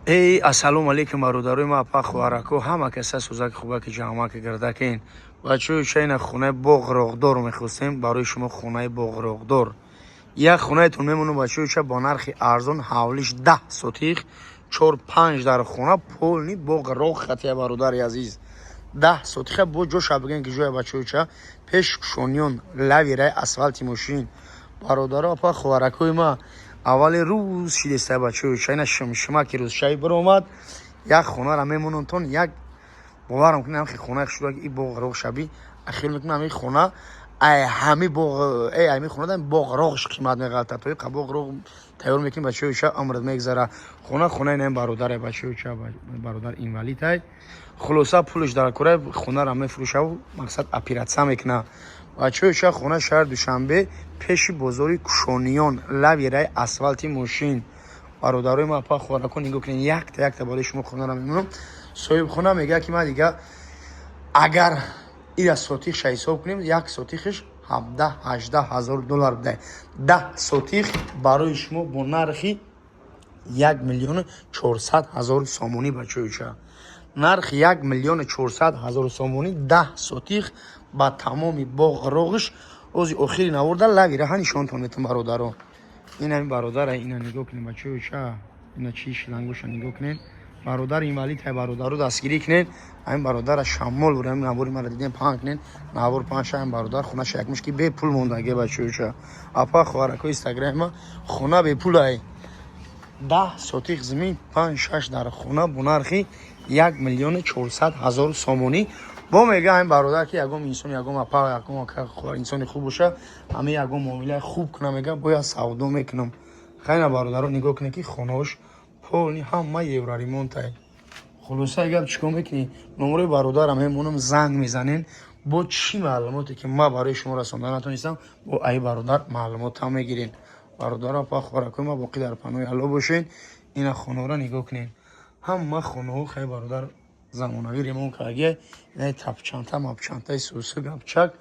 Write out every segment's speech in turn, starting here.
Эй, ассалому алейкум, бародарои ма, апа, хоҳарако, ҳама каса сӯзаки хубаки ҷамъаки гирдакин. Бачаҳои, чайна хонаи боғроғдор мехостем барои шумо, хонаи боғроғдор. Як хонаетон мемонам, бачаҳои, ча бо нархи арзон, ҳавлиш 10 сотих, чор панҷ дар хона, полный боғроғ хатия, бародари азиз. 10 сотиха бо ҷоша бигем, ки ҷоя, бачаҳои, ча пеш Кушониён, лави рай, асфалти мошин. Бародаро, апа, хоҳаракои ма, аввали рӯз шидеста, бачаҳои, чайна шимшимаки рӯзшаи биромад, як хонара мемононтон. Як боварам кунед, ҳамхи хонаи хушрӯ и боғроғ шаби ахил мекунам. Ҳами хона ай ҳами боғ, эй, ҳами хона боғроғш қимат меғалтад. То қа боғроғ тайёр мекунем, бачаҳои, ша амрат мегзара. Хона хонаи наим бародаре, бачаҳои, ча бародар инвалидай. Хулоса, пулш дар кора, хонара мефурӯшаву мақсад оператсия мекуна. Бачаҳои, ча хона шаҳри Душанбе, пеши бозори Кушониён, лави рай, асфалти мошин. Бародарои ма, апа, хоҳарако, нигоҳ кунед, якта якта барои шумо хонара мемонам. Соҳибхона мегӯяд, ки ман дига агар ира сотихша ҳисоб кунем, як сотихш 17-18 ҳазор доллар будай. 10 сотих барои шумо бо нархи 1 400 000 сомонӣ, бачаҳои, ча нархи 1 400 000 сомонӣ, 10 сотих ба тамоми боғроғш. Ози охири наворда лави раҳа нишонтон метам, бародаро. Ин ҳами бародара, ина нигоҳ кунед, бачаҳои, ча ина чи шлангоша нигоҳ кунед. Бародар инвалид ҳай, бародаро, дастгирӣ кунед ҳамин бародара. Шамол бур, ҳамин навори мара дидем, паҳн кунед, навор паҳн ша. Ҳамин бародар хонаша якмуш ки бепул мондаге, бачаҳои, ча апа, хоҳарако, инстаграма хона бепулай. 10 сотих замин, панҷ шаш дар хона бо нархи 1 400 000 сомонӣ. Бо мега ҳамин бародар, ки ягон инсон, ягон апа, ягон инсони хуб боша, ҳамин ягон муомилаи хуб кунам, мега, бояд савдо мекунам. Хайна, бародаро, нигоҳ кунед, ки хонаош полный ҳама евроремонтай. Хулоса, гап чикор мекунӣ? Номрои бародарам мемонам, занг мезанен. Бо чӣ маълумоте, ки ма барои шумо расонда натонистам, бо ай бародар маълумотам мегирен. Бародаро, апа, хоҳаракои ма, боқӣ дар паноҳи Алло бошен. Ина хонаҳоро нигоҳ кунед, ҳама хонаҳо хай, бародар, замонавӣ ремонт кардагия. Ина тапчанта мапчантаи сусу гапчак.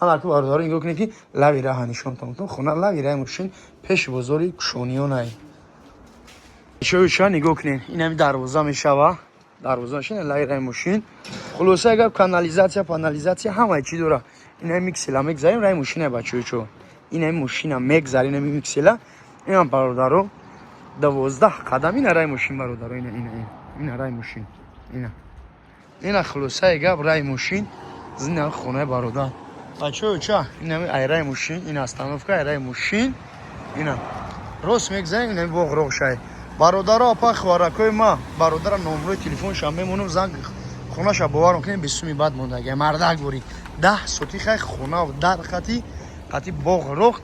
Анаку, бародаро, нигоҳ кунед, ки лави раҳа нишонтон. Хона лави раҳи мошин, пеши бозори Кушониёнай. Ча нигоҳ кунед, инами дарвоза мешава, дарвоза мешава, лави раҳи мошин. Хулоса, агар канализатсия, панализатсия, ҳамаи чӣ дора. Инами миксела мегзарем, раҳи мошина, бачаҳо, чо инами мошина мегзар, инами миксела. Инам, бародаро, 12 қадам ина раҳи мошин, бародаро, ина, ина, ина раҳи мошин, ина, ина. Хулосаи гап, раҳи мошин зина хонаи бародар. Бачаҳо, ча инами айраи мошин, ина остановка айраи мошин, ина рост мегзарем, инами боғроғшай. Бародаро, апа, хоҳаракои ма, бародара номрои телефоншам мемонам, занг. Хонаша, боварам кунем, бесуми бад мондаги, мардак бори. 10 сотихай хона дар хати қати боғроғ.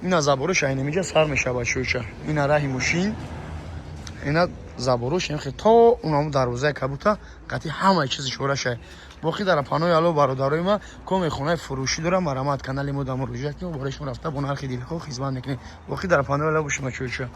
Ина заборош айнамиҷа сар мешава, бачаҳо, ина раҳи мошин, ина заборош то унаму дарвозаи кабута қати ҳамаи чизи шорашай. Боқӣ дар паноҳи Алло, бародарои ма. Коме хонаи фурӯшӣ дорам, марамат канали мо да муроҷиат кунем, барои шумо рафта бо нархи дилхоҳ хизмат мекунем. Боқӣ дар паноҳи Алло бошем, бачаҳо.